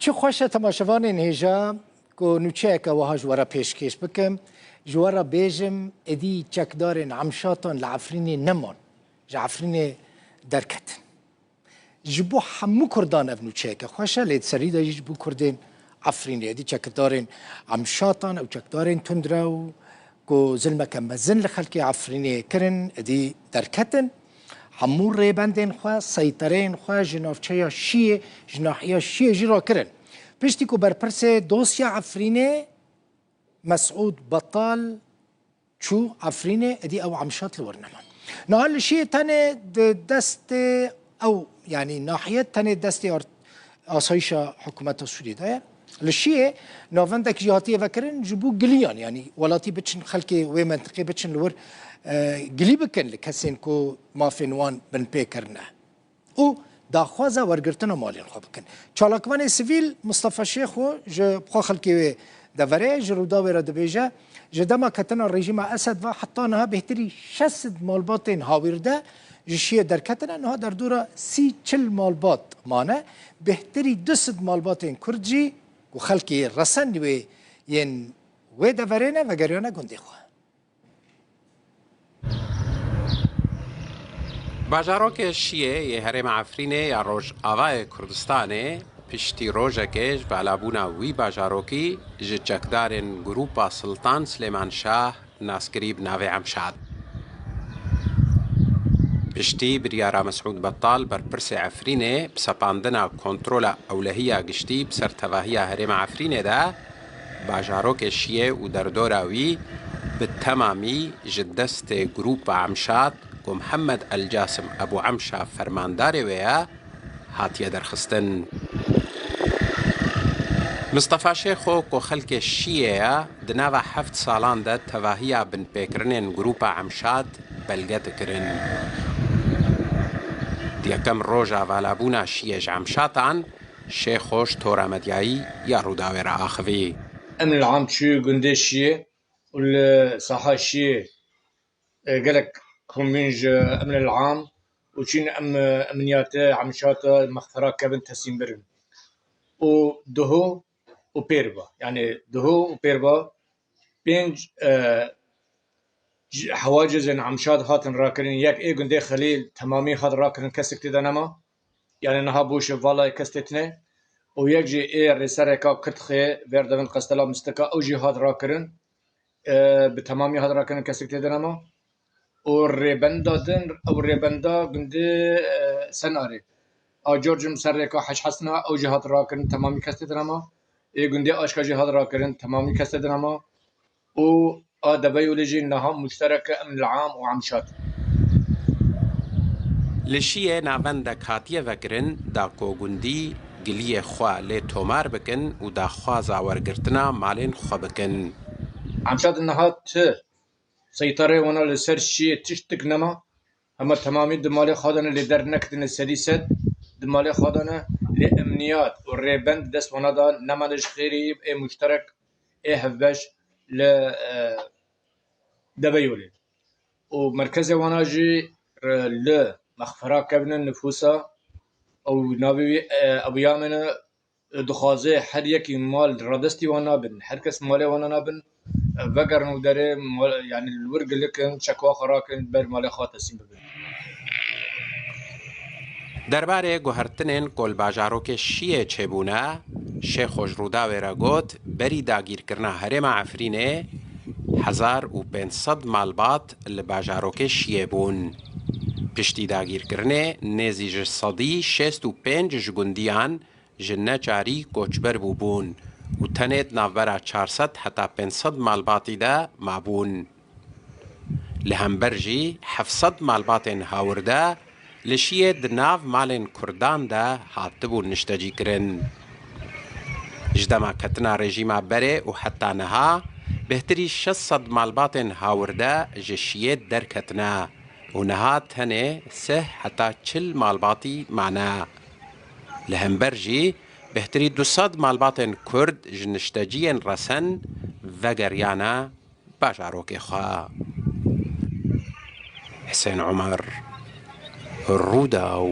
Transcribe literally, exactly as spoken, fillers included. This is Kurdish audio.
Çi xweş e temaşevanên hêja ku nûçeyeke wiha ji we re pêşkêş bikim. Ji we re bêjim, êdî çekdarên Emşatan li Efrînê neman. Ji Efrînê derketin. Ji bo hemû Kurdan ev nûçeyeke xweş e, lê di serî de jî ji bo Kurdên Efrînê. Êdî çekdarên Emşatan û çekdarên tundrew ku zilmeke mezin li xelkê Efrînê kirin, êdî derketin. Hemû rêbendên xwe, seytereyên xwe ji navçeya Şiyê, ji nahiya Şiyê jî rakirin. Piştî ku berpirsê dosya Efrînê Mesûd Betal çû Efrînê, êdî ew Emşat li wir nema. Niha li Şiyê tenê di destê ew, yanî nahiye tenê destê art-, asayîşa hikûmeta Sûriyê de ye. Li Şiyê navendek jî hatiye vekirin ji bo giliyan, yanî welatî biçin, xelkê wê mentiqê biçin li wir, e, gilî bikin li kesên ku mafên wan binpê kirine. Û daxwaza wergirtina malên xwe bikin. Çalakvanê sivîl Mistefa Şêxo ji xwe xelkê wê deverê ji Rûdawê re dibêje, ji dema ketina rejîma Esed ve heta niha bêhtirî şeş sed malbatên hawîrde ji Şiyê derketine, niha derdora sî çil malbat mane. Bêhtirî du sed malbatên Kurd jî ku xelkê resen wê yên wê deverê ne, vegeriyane gundê xwe. Bajarokê Şiyê yê Herêma Efrînê ya Rojavayê Kurdistanê piştî rojekê ji valabûna wî bajarokî ji çekdarên Grûpa Siltan Silêman Şah naskirî bi navê Emşad. Piştî biryara Mesûd Betal, berpirsê Efrînê, bi sepandina kontrola ewlehiya giştî bi ser tevahiya Herêma Efrînê de, bajarokê Şiyê û derdora wî bi temamî ji destê Grûpa Emşad ku Mihemed El Casim Ebû Emşa fermandarê wê ye, hatiye derxistin. Mistefa Şêxo ku xelkê Şiyê ye, di nava heft salan de tevahiya binpêkirinên Grûpa Emşad belge dikirin. Di yekem roja valabûna Şiyê ji Emşatan, Şêxo ji tora medyayî ya Rûdawê re axivî. Emn el-Am çû gundê Şiyê û li saha Şiyê, e, gelek komîn ji Emn el-Am û çîn em, e, emniyate Emşata mexfera kevin teslîm birin. Û duho û pêr ba. Yani duho û pêr ba pênc, e, c-, hewacizên Emşat hatin rakirin. Yek ê gundê Xelîl temamî hat rakirin, kesek tê de nema. Yani niha boş e, valayê kes tê tine. Û yek jî ê rêsereka Kirtxê, Verdevin Qestela Mistika, ew jî hat rakirin. E, bi temamî hat rakirin, kesek tê de nema. Û rêbenda din, ew rêbenda gundê, e, Senarê. A Corcim ser rêka Hec Hesna, ew jî hat rakirin, temamî kes tê de nema. Ê gundê Aşka jî hat rakirin, temamî kes tê de nema. Û a Deveyolê jî niha muştereke Emn el-Am û Emşat. Li Şiyê navendek hatiye vekirin, da ku gundî giliyê xwe lê tomar bikin û daxwaza wergirtina malên xwe bikin. Emşat niha ti seytarê wana li ser Şiyê tiştik nema. Hema temamî di malê xwe de ne, lê derneketine sedî sed, di malê xwe de ne, lê emniyat û rêbend dest wana de nemane ji xêrî ê muşterek ê hevbeş li, e, Deveyolê. Û merkezê wana jî, e, li mexfera kevine nifûsa ew navê wî, e, Ebû Yamê ne, dixwaze her yekî mal radestî wan nabin, her kes malê wan nabin, vegerin û derê mal, yani li wir gilikin, çekwa xwe rakin, ber malê xwe teslîm bibin. Derbarê guhertinên ku li bajarokê Şiyê çêbûne, Şêxo ji Rûdawê re got, berî dagîrkirina herêma Efrînê hezar û pênc sed malbat li bajarokê Şiyê bûn. Piştî dagîrkirinê nêzî ji sedî şêst û pênc ji gundiyan ji neçarî koçber bûbûn û tenê di navbera çar sed heta pênc sed malbatî de mabûn. Li hember jî heft sed malbatên hawirde li Şiyê di nav malên Kurdan de hatibûn niştecîkirin. Ji dema ketina rejîma berê û heta niha bêhtirî şeş sed malbatên hawirde ji Şiyê derketine û niha tenê sih heta çil malbatî mane. Li hember jî bêhtirî du sed malbatên Kurd ji nişteciyên resen vegeriyane bajarokê xwe. Hisên Omer, Rûdaw.